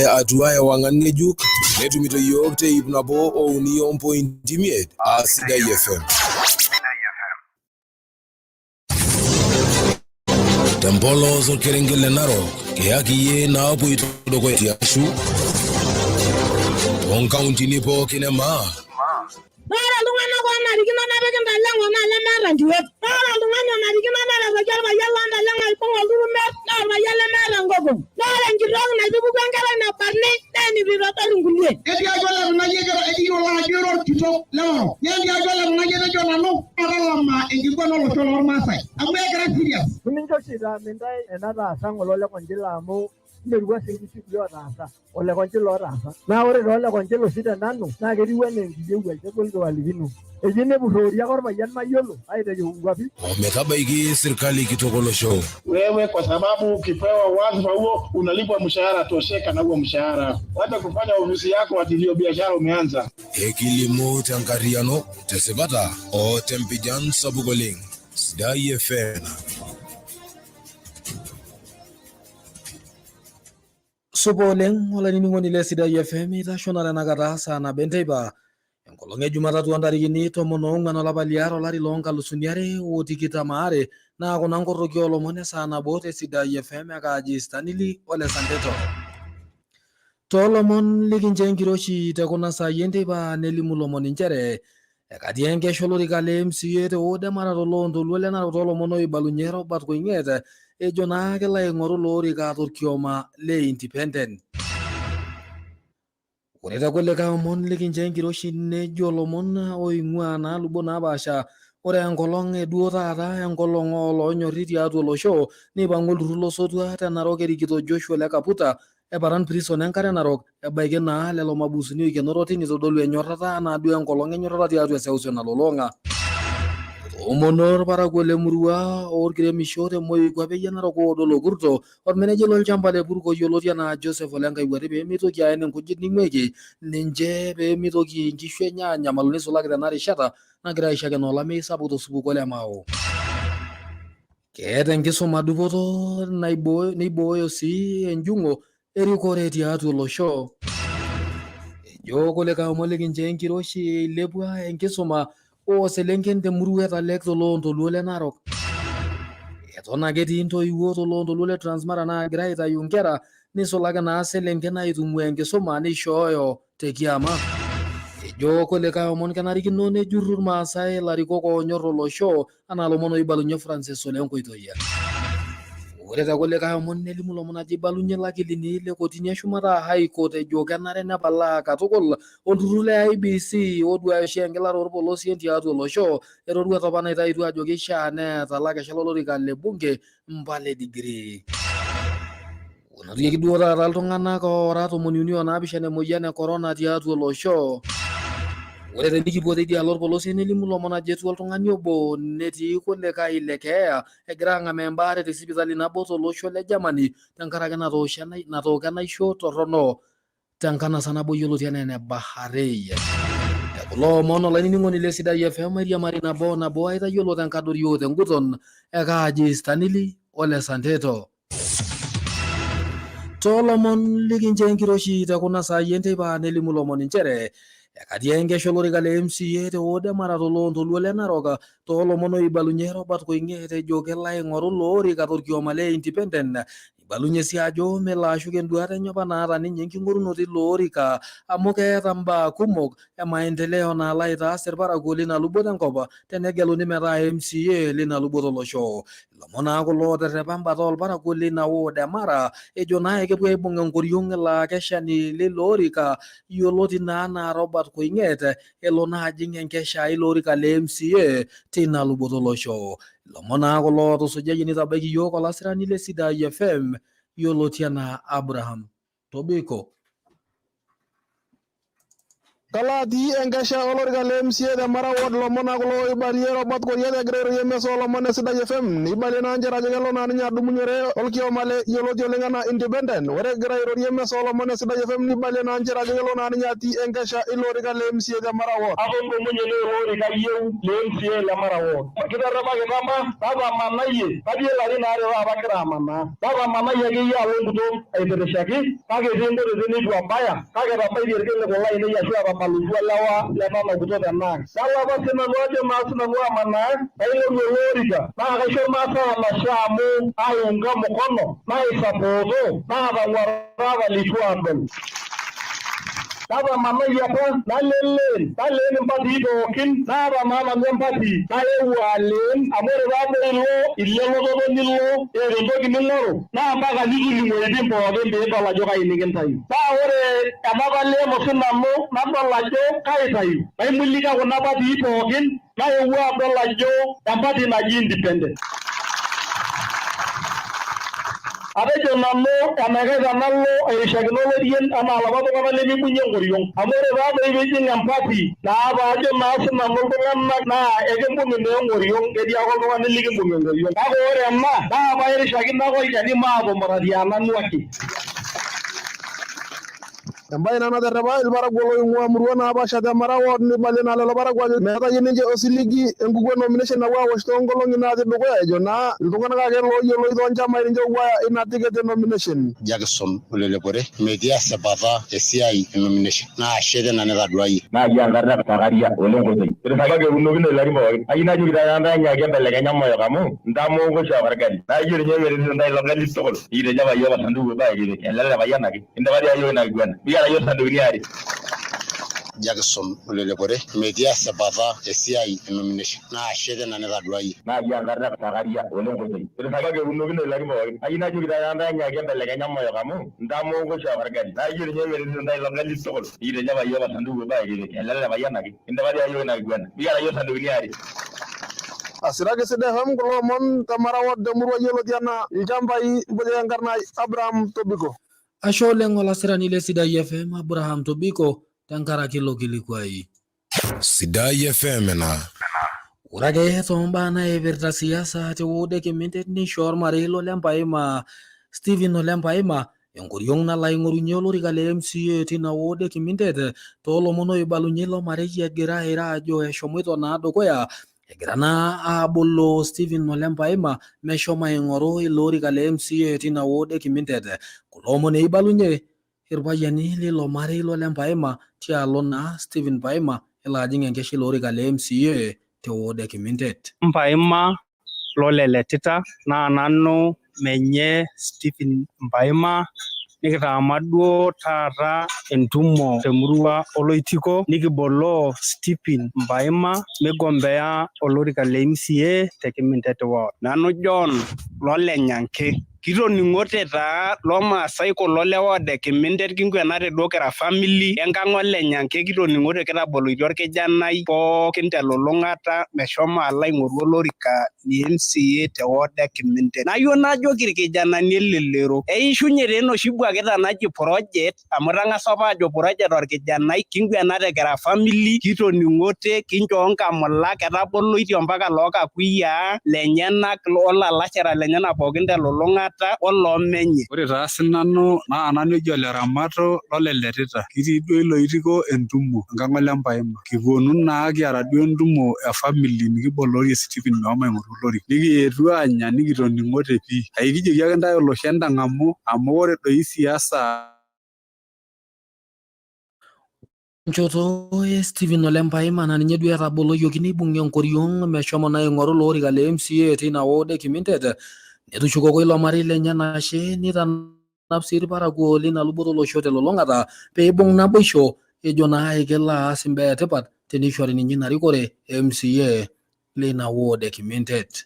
Atua ewang'an ng'ejuk netumito iyiook te ip nabo o uni ompointi imiet aa Sidai FM. Tempolos orkerenket le Narok kiyaki iyie naapoito dukuya tiashu toonkauntini pookin e Maa. Ore iltung'anak oonarikino nepiki intaleng'o naa lemeeta enkiwet. Ore oltung'ani onarikino neretoki orpayian loo ntaleng'o aibung' oldurumet naa orpayian lemeeta enkokon. Naa ore enkitok naitupukuo enkerai nabarni naa eneitu eitodol inkulie. Etiaki ole Tunai ekiyiolo ajo ira orkitok le Orok. Netiaki ole Tunai etejo nanu matalama enkiguana olosho lormaasai amu ekira serious. Nimincho oshi itaam intae enataasa ng'ole ole Konchila amu merua sii enkishui otaasa ole Konchila otaasa. Naa ore taa ole Konchila oshi te nanu naa ketiu anaa enkiyieuai kegol kiwalikino. Eji nepurroori ake orpayian mayiolo aitayu nkuapi. Ometabaiki sirkali kitok olosho. Wewe kwa sababu ukipewa wadhifa huo unalipwa mshahara, tosheka na huo mshahara. Wacha kufanya ofisi yako ati ndio biashara umeanza. Ekilimu tenkarriyiano, tesipata o tempijan sapuk oleng. Sidai FM. Supa oleng olainining'oni le Sidai FM, itasho naa tenakata saa nabo enteipa enkolong e Jumatatu ontarikini 14 olapa liare olari loo nkalusuni are o tikitam aare naa kuna nkorroki oolomon esaa nabo te Sidai FM ekaaji Stanley ole Santeto. Toolomon likincho enkiroshi te kuna saai enteipa nelimu lomon inchere Ekatii enkesha olorika le MCA te ward e Mara toloontoluo le Narok toolomon oibalunye Robert Koing'et ejo naa kelo aing'oru ilo orika torkioma le Independent. Ore te kulikae omon likincho enkiroshi nejo lomon oing'ua naa lubot napaasha ore enkolong e duo taata enkolong ooloonyorri tiatua olosho neipang'ua olturrur losotua te Narok erikito Joshua Ole Kaputa eparan prison enkare narok ebaiki naa lelo mabusuni oikenoro tine itodolu enyorrata anaa duo enkolong enyorrata tiatua eseuseu nalulung'a. Etoomono irparakuo le murua oolkiremisho te moikuape e Narok ward Olokurto ormenejai lolchamba le Purko yioloti anaa Joseph Ole Nkaiwuari pee meitoki aen inkujit ning'uiki ninche pee meitoki inkishu enye aanyamalu neisulaki tena rishata nagira aishakenoo olameyu sapuk tosupuko le Mao. Keeta enkisuma dupoto neibooyo sii enjung'o erikore tiatua olosho. Ejo kulikae omon likinchoo enkiroshi eilepua enkisuma oo selenken te murua e Talek toloontoluo le Narok. Eton ake etii intoiwuo toloontoluo le Transmara naagira aitayu inkera neisulaki naa selenken aitung'uaa enkisuma neishooyo te kiama. Ejo kulikae omon kenarikino nejurru Irmaasai ilarikok oonyor olosho anaa lomon oibalunye Francis Ole Nkoitoyia. Ore te kulikae omon nelimu lomon ajo eibalunye lakilini le kotini eshumata aa High Court ejo kenare nepalaa katukul olturur le IEBC oduaya oshi engilare oolpolosien tiatua olosho eroruata apa naitaituo ajo keishaa neeta lakeshak lolorika le bunge mpala e degree. Enotieki duo taata iltung'anak oora 37 emoyian e corona tiatua olosho. Ore tenikipuo teidialo olpolosie nelimu lomon ajo etua oltung'ani obo netii kulikae ile keeya egira ang'amaa embaare te sipitali nabo tolosho le Germany tenkaraki natooko enaisho torrono tenkanasa nabo yioloti anaa ene Baharei. Te kulo omon olainining'oni le Sidai FM mairiamari nabo o nabo aitayiolo tenkadori o tenguton ekaaji Stanley Ole Santeto. Toolomon likincho enkiroshi te kuna saai enteipa nelimu lomon inchere ekatii enkesha olorika le MCA te ward e Mara toloontoluo le Narok toolomon oibalunye Robert Koing'et ejo kelo aing'oru ilo orika torkioma le Independent. Eibalunye sii ajo melo ashuk enduata enye apa naata ninye enking'orunoto ilo orika amu keeta mbaa kumok e maendeleo naalo aitaas irparakuo leina luboto enkop tenegeluni metaa MCA leina luboto olosho. Ilomon naa kulo ooterrepa embata oolparakuo leina ward e Mara ejo naa ekepuo aibung enkoriong ilo akeshani leilo orika yioloti naa anaa Robert Koing'et elo naa ajing enkesha ilo orika le MCA teina luboto olosho. Ilomon naa kulo ootusujayie neitabaiki iyiook olasirani le Sidai FM yioloti anaa Abraham Tobiko. Kalo atii enkesha olorika le MCA te Mara Ward lomon naa kulo oibalie Robert Koriat egira airorie emesa oolomon e Sidai FM neibalie naa nchere ajo kelo naa ninye adumunore olkioma le yioloti oleng anaa Independent. Ore egira airorie emesa oolomon e Sidai FM neibalie naa nchere ajo kelo naa ninye atii enkesha ilo orika le MCA te Mara Ward. Atudumunye naa ele orika ayieu le MCA le Mara Ward. Kiterrepa kitama natamanayie, natii ilarin aare taata agira amanaa. Natamanayie akeyie alo enkutuk aitirishaki kake etii nkutitik neitu ebaya kake etabaitie irkiliku lainei ashu etabalutua lewa le Nana kutuk tenaang. Nalo apa sinanu ajo naa sinanu amanaa paing'oru ele orika naa kaisho irmaasai enashe amu aiunga mkono naisapooto naatang'uarra apa leitu aadol. Natamanayie apa nalo eleen naleen impatii pookin naata naa nanu empati nayewuo aleen amu ore taadoi ilo ilo elototo nilo eeta entoki ning'oru naa mpaka nituli iwuejitin pookin piidol ajo kai nikintayu. Naa ore enataleeno sinanu nadol ajo kaitayu naimulika kuna patii pookin nayewuo adol ajo empati naji Independent. Atejo nanu enaikash tenalo airishakino olorien anaa lapa tung'anak lemeibung'ie enkoriong. Amu ore taadoi piijing empati naa paajo naa sinanu iltung'anak naa ekimbung naa enkoriong ketii ake oltung'ani likimbung enkoriong. Kake ore ena naa pairishakino ake olchani maatumurati aa nanu ake. Embae ina naterrepa ilparakuo loing'ua murua napaasha te Mara Ward neibalie naa lelo parakuo ajo meetayie ninche osiligi enkukuo e nomination napuo awosh toonkolong'i natii dukuya ejo naa iltung'anak ake looyioloi toonchamai ninche oopuo aaya ina ticket e nomination. Jackson Ole Lepore, Metii esipata esiai e nomination naa ashe teina nitaduayie. Naaji enkarna Sakaria ole Nkoitoi. Kake eunokino ilarin pookin. Ayieu najoki taata ntae enyaaki embelekenya moyok amu ntamoo oshiake orgali. Naa ijo ninye metejo ntae ilo gali tukul. Nikitejo apa iyiook osanduku obo ake kipik. Ele le payian ake. Kindipa dii apa iyiook ina kiguana. Mikiata iyiook isandukuni aare. Jackson Ole Lepore, Metii esipata esiai e nomination naa ashe teina nitaduayie. Naaji enkarna Sakaria ole Nkoitoi. Kake eunokino ilarin pookin. Ayieu najoki taata ntae enyaaki embelekenya moyok amu ntamoo oshiake orgali. Naa ijo ninye metejo ntae ilo gali tukul. Nikitejo apa iyiook osanduku obo ake kipik. Ele le payian ake. Kindipa dii apa iyiook ina kiguana. Mikiata iyiook isandukuni aare. Asiraki Sidai FM kulo omon te Mara Ward temurua yioloti anaa Ilchambai mpotieki enkarna Abraham Tobiko. Ashe oleng olasirani le Sidai FM Abraham Tobiko tenkaraki ilo kilikuai. Sidai FM ena. Ore ake toombaa naipirta siasa te ward e Kimintet neishoo ormarei lo Lempaima Stephen Ole Mpaima enkoriong nalo aing'orunye olorika le MCA tina ward e Kimintet toolomon oibalunye ilo marei egira airo ajo eshomoito naa dukuya egira naa aboloo Stephen Ole Mpaima meshomo aing'oru ilo orika le MCA tina ward e Kimintet. Kulo omon eibalunye irpayiani lilo marei lo Lempaima tialo naa Stephen Paima elo ajing enkesha ilo orika le MCA te ward e Kimintet. Mpaima loleletita naa nanu menye Stephen Mpaima nikitaama duo taata entumo temurua oloitiko nikiboloo Stephen Mpaima migombea olorika le MCA te Kimintet Ward. Nanu John Lolenyanke. Kitoning'ote taa loomaasai kulo le ward e Kimintet kinkuenate duo kira family enkang Olenyanke kitoning'ote kitaboloitie orkijanai pookin telulung'ata meshomo alo aing'oru olorika le MCA te ward e Kimintet. Nayieu najoki irkijanani elelero eishunye taa enoshi buakita naji project amu itang'asa apa ajo project orkijanai kinguenate kira family kitoning'ote kinchoo nkamulak etaboloitie ompaka lookakuyiaa lenyenak olalashera lenyenak pookin telulung'ata oloomenye. Ore taa sinanu naa nanu eji Ole Ramato loleletita. Kitii duo ilo oitiko entumo enkang Ole Mpaima. Kipuonu naa kiata duo entumo e family nikiboloorie Stephen meshomo aing'oru olorika. Nikietuo aanya nikitoning'ote pii. Aikijoki ake ntae olosho entang'amu amu ore doi siasa Nchoto e Stephen Ole Mpaima naa ninye duo etaboloyioki neibung'i enkoriong meshomo naa aing'oru ilo orika le MCA tina ward e Kimintet netushukoko ilo marei lenye enashe nitanap sii irparakuo lina luboto olosho telulung'ata peibung naboisho ejo naa ekelo aas imbaa etipat tenishori ninye ina rikore e MCA leina ward e Kimintet.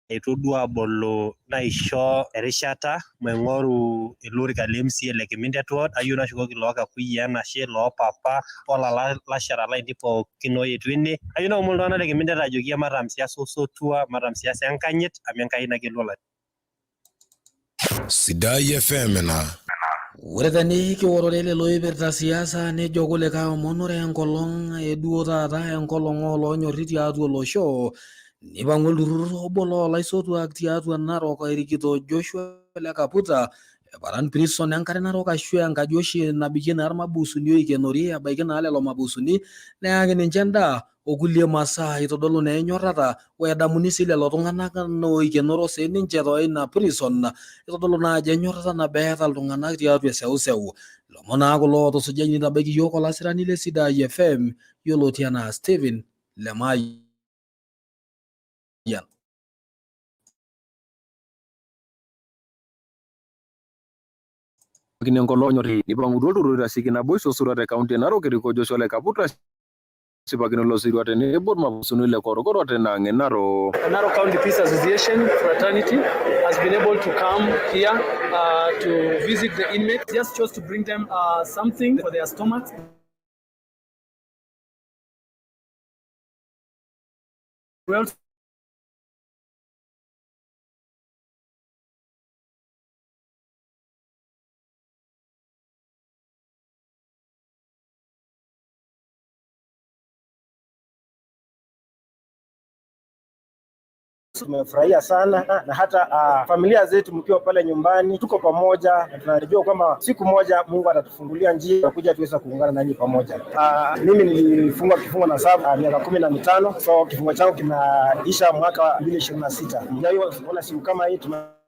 Etu duo abolo naisho erishata maing'oru ele orika le MCA le Kimintet ward ayieu nashukoki loo kakuyia enashe loo papa olalashera lainei pookin oetuo ene ayieu naomon iltung'anak le Kimintet ajoki ematam siasa osotua matam siasa enkanyit amu Enkai nagelu olarikoni. Sidai FM ena. Ore tenikiworore lelo oipirta siasa nejo kulikae omon ore enkolong eduo taata enkolong ooloonyorri tiatua olosho neipang'u olturrur obo loolaisotuak tiatua Narok erikito Joshua Ole Kaputa eparan prison enkare narok ashu enkaji oshi nabikie naa irmabusuni oikenori ebaiki naa lelo mabusuni neyaki ninche endaa okulie masaa itodolu naa enyorrata o edamuni sii lelo tung'anak oikenoro sii ninche toina prison itodolu naa ajo enyorrata nabo eeta iltung'anak tiatua eseuseu. Lomon naa kulo otusujai neitabaiki iyiook olasirani le Sidai FM yioloti anaa Stephen Lemayian. Kini enkolong onyori nipang'utua olturrur oitasheki naboisho osirua te kaunti e Narok erikoo Joshua Ole Kaputa eshipakino ilo sirua tenebo irmapusuni le Korokoro tina ang e Narok. The Narok County Peace Association fraternity has been able to come here to visit the inmates. Just chose to bring them something for their stomachs. We also Tumefurahia sana na hata familia zetu mkiwa pale nyumbani tuko pamoja na tunajua kwamba siku moja Mungu atatufungulia njia ya kuja tuweza kuungana nanyi pamoja. Mimi nilifungwa kifungo na saba miaka 15, so kifungo changu kinaisha mwaka 2026. Sijawahi kuona siku kama hii tunawapenda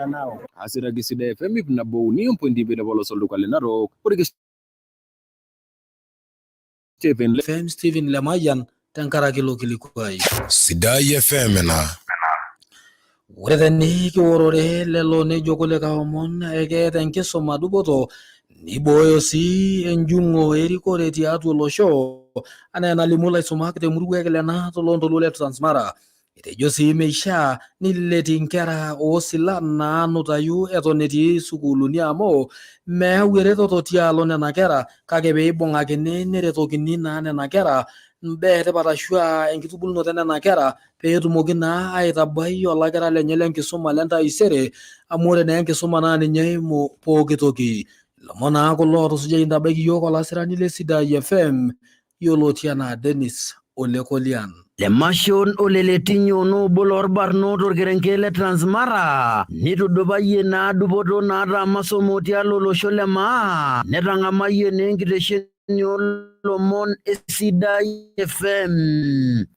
nao. Asiraki Sidai FM 103 ompointi imiet tepolos olduka le Narok. Ore Stephen FM Stephen Lemayian tenkaraki ilo kilikuai. Sidai FM ina. Ore tenikiworore lelo nejo kulikae omon ekeeta enkisuma dupoto nibooyo sii enjung'o erikore tiatua olosho anaa enalimu ilaisumak temurua e Kilena toloontoluo le Transmara. Etejo sii meishaa nileti inkera oosilan naanutayu eton etii sukuuluni amu meyau eretoto tialo nena kera kake peibung'akini neretokini naa nena kera imbaa etipat ashu aa enkitubulunoto enena kera peetumoki naa aitabai olakira lenye lenkisuma lentaisere amu ore naa enkisuma naa ninye eimu pooki toki. Ilomon naa kulo otusujai intabaiki iyiook olasirani le Sidai FM yioloti anaa Dennis Olekolian. Lemashon Oleletinyo naa obo loorbarnot torkerenket le Transmara neitudupayie naa dupoto naata masomo tialo olosho le maa netang'amayie naa enkitesheni oolomon e Sidai FM.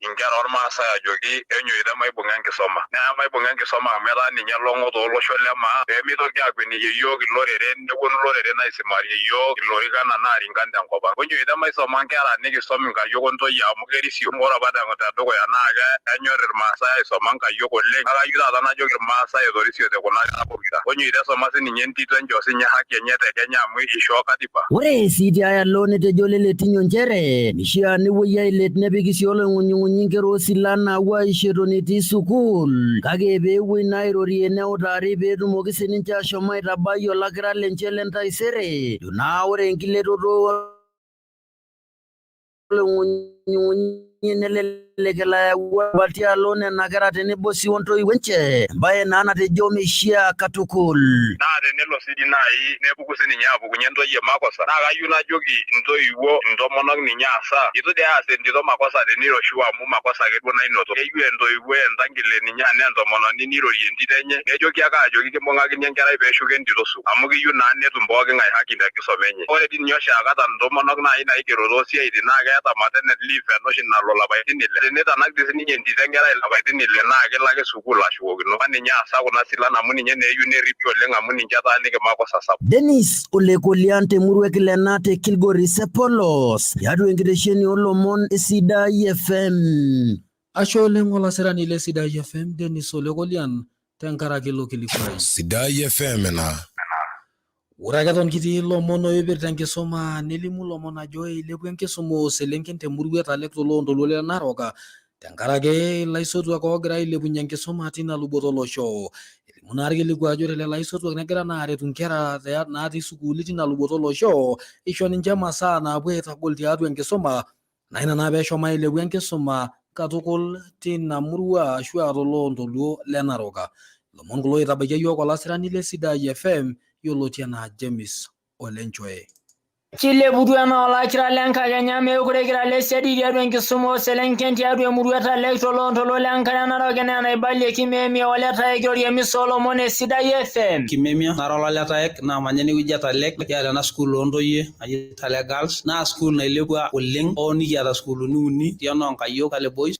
Inkera olmaasai ajoki enyoito emaibung'a enkisoma. Naa emaibung'a enkisoma amu etaa ninye long'oto olosho le maa pee meitoki akweniyie iyiook iloreren nepuonu iloreren aisimarie iyiook ilorikan anaa rinkan te nkop ang. Onyoito emaisoma nkera nikisom inkayiok o ntoyie amu kerisio. Ore apa te dukuya naa kenyor ilmaasai aisoma nkayiok oleng kake ayieu taata najoki ilmaasai etorisiote kuna kera pokira. Onyoito esoma sininye entito enchoo sinye haki enye te Kenya amu ishoo katiba. Ore sii tiai alo netejo Leletinyo nchere meishiaa nepuoi ailet nepiki sii oloing'unying'unyi nkera oosilan naapuo aisho eton etii sukuul kake pee epuoi naa airorie neutari pee etumoki sininche ashom aitabai olakira lenche le ntaisere ejo naa ore enkiletoto oloing'unying'unyi nelelek elo ayau arabal tialo nena kera tenebo sii ontoiwuo enche embae naa natejo meishiaa katukul. Naa tenelo sii dii naaji nepuku sii ninye apukunye ntoyie makosa naa kayieu najoki intoiwuo intomonok ninye asaa eitu dii eas entito makosa teniroshiu amu makosa ake duo nainoto. Keyieu entoiwuoi entangile ninye anaa entomononi neirorie entito enye nejoki ake ajoki kimbung'akini enkerai pee eshuko entito sukuul amu keyieu naa netum pooki ng'ae haki te kisoma enye. Ore dii ninye oshiake ata intomonok naaji naigero too siaitin naa keeta maternity leave ena oshi nalo ilapaitin ile. Tenitanak dii sininye entito enkerai ilapaitin ile naa kelo ake sukuul ashukokino. Ninye aasa kuna silan amu ninye naa eyieu nerripi oleng amu ninche etaaniki makosa sapuk. Dennis Ole Kolian te murua e Kilena te Kilgoris e Polos tiatua enkitesheni oo lomon e Sidai FM. Ashe oleng olasirani le Sidai FM Dennis Ole Kolian tenkaraki ilo kilikuai. Sidai FM ina. Ore ake eton kitii ilomon oipirta enkisuma nelimu ilomon ajo eilepua enkisuma oo selenken te murua e Talek toloontoluo le Narok tenkaraki ilaisotuak oogira ailepunye enkisuma tina luboto olosho. Elimu naa irkiliku ajo ore lelo aisotuak negira naa aretu nkera natii sukuuli tina luboto olosho isho ninche masaa naapuo aitagol tiatua enkisuma naa ina naa peshomo ailepu enkisuma katukul tina murua ashu aa toloontoluo le Narok. Lomon kulo oitabaikia yiok olasirani le Sidai FM yioloti anaa James Olenchoe. Kileputua enaa olakira lenkakenya meekure kira lesiadi tiatua enkisuma ooselenken tiatua emurua Talek toloontoluo lenkare narok enaa enaibalie Kimemia Oletaek irorie emisa oolomon e Sidai FM. Kimemia nara ololetaek naamanya enewueji e Talek. Kiata ena sukuul oontoyie naji Talek Girls naa sukuul nailepua oleng hoo nikiata sukuulini uni, etii enoo nkayiok Talek Boys.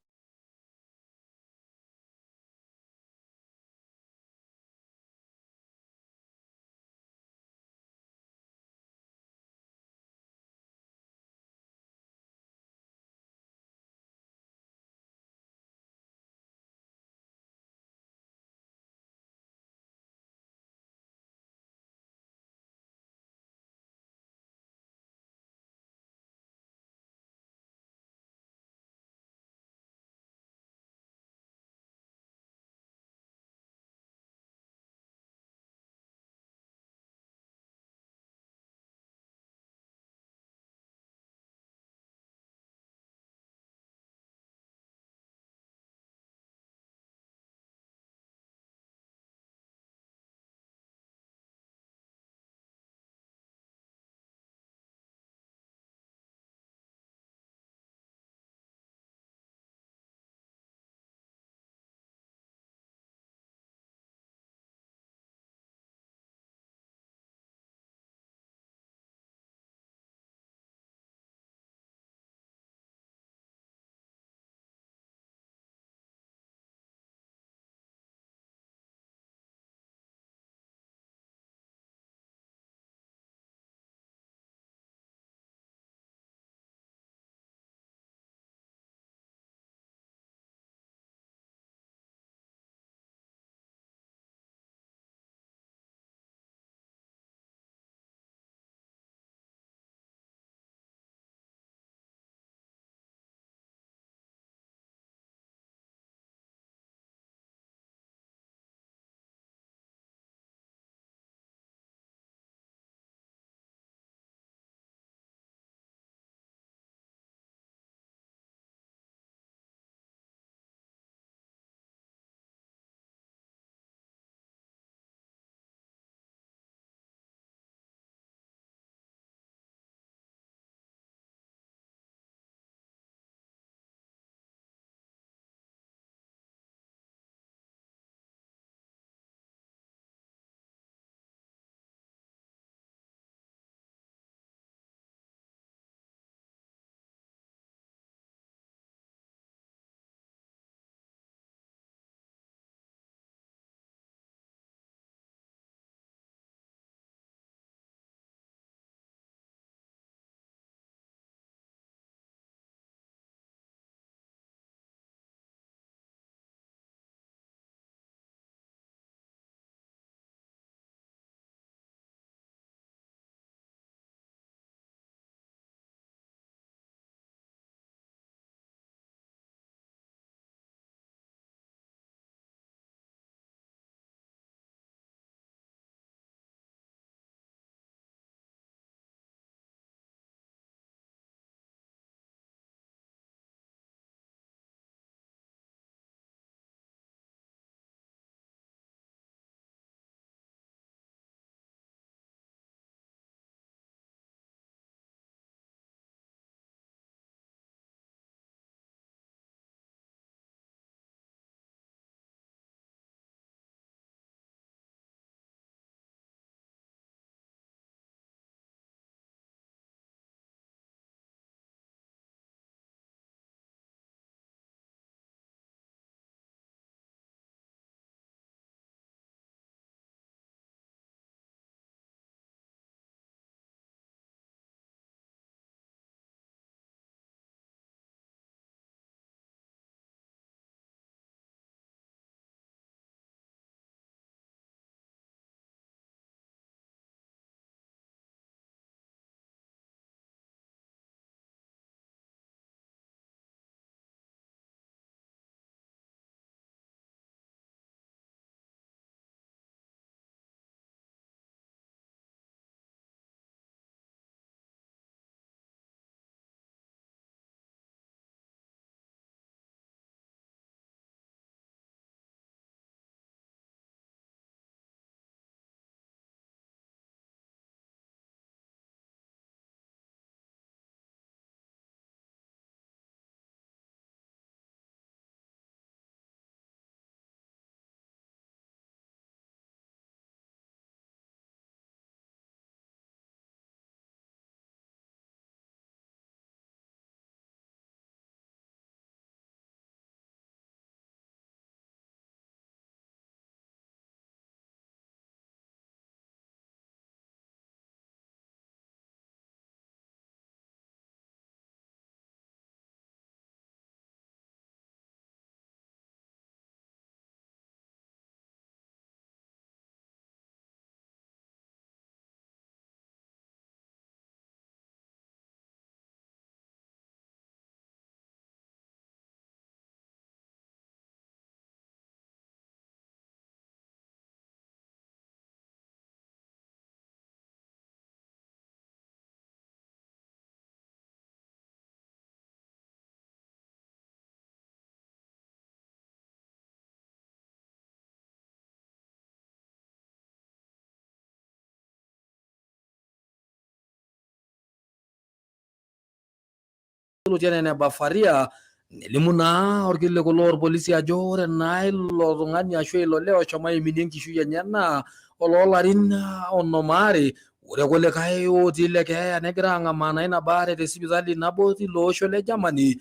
yioloti anaa ene Bavaria. Nelimu naa orkiliku loorpolisi ajo ore naa ilo tung'ani ashu ilo lee oshomo aiminie enkishui enye naa oloolarin 52. Ore kulikae otii ile keeya negira ang'amaa naa ina baare te sipitali nabo tilo osho le Germany,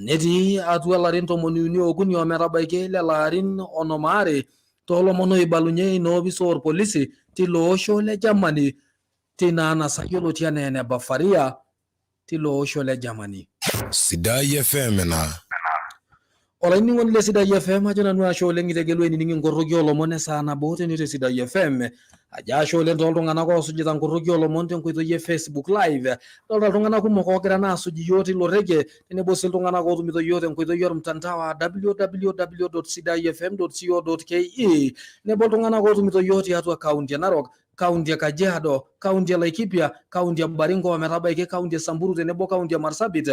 netii atua larin 33 ometabaiki lelo arin 52 toolomon oibalunye ina opis oorpolisi tilo osho le Germany tina anasa yioloti anaa ene Bavaria tilo osho le Germany. Sidai FM ena. Olainining'oni le Sidai FM, ajo nanu ashe oleng itegelua ainining inkoroki oolomon esaa nabo tene te Sidai FM. Ajo ashe oleng tooltung'anak oosujita nkoroki oolomon tenkoitoi e Facebook Live. Adolta iltung'anak kumok oogira naa asuj iyiook tilo rekie tenebo sii iltung'anak ootumito iyiook tenkoitoi ormtandao aa www.sidaifm.co.ke nebo iltung'anak ootumito iyiook tiatua kaunti e Narok, kaunti e Kajiado, kaunti e Laikipia, kaunti e Baringo ometabaiki kaunti e Samburu tenebo kaunti e Marsabit,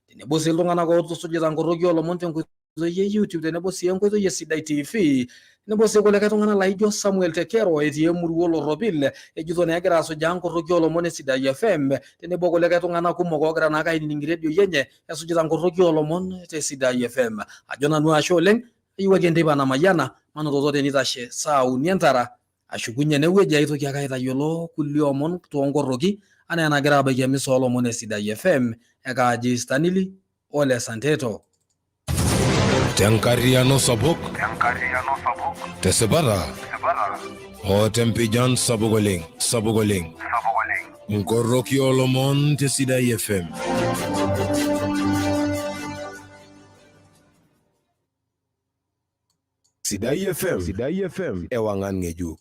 tenebo sii iltung'anak ootusujita nkoroki oolomon tenkoitoi e YouTube tenebo sii enkoitoi e Sidai TV, tenebo sii kulikae tung'anak laijo Samuel Tekero etii emurua Olorropil ejito naa egira asujaa nkoroki oolomon e Sidai FM tenebo kulikae tung'anak kumok oogira naake ainining iredioi enye esujita nkoroki oolomon te Sidai FM. Ajo nanu ashe oleng, ayiwaki enteipa namayiana, manototo tenitashe saa uni entara ashukunye enewueji aitoki ake aitayiolo kulie omon toonkorroki anaa enagira abaiki emisa oolomon e Sidai FM ekaaji Stanley Ole Santeto. Tenkarriyiano sapuk, tesipata o tempijan sapuk oleng, sapuk oleng. Nkorroki oolomon te Sidai FM. Sidai FM, Sidai FM, ewang'an ng'ejuk.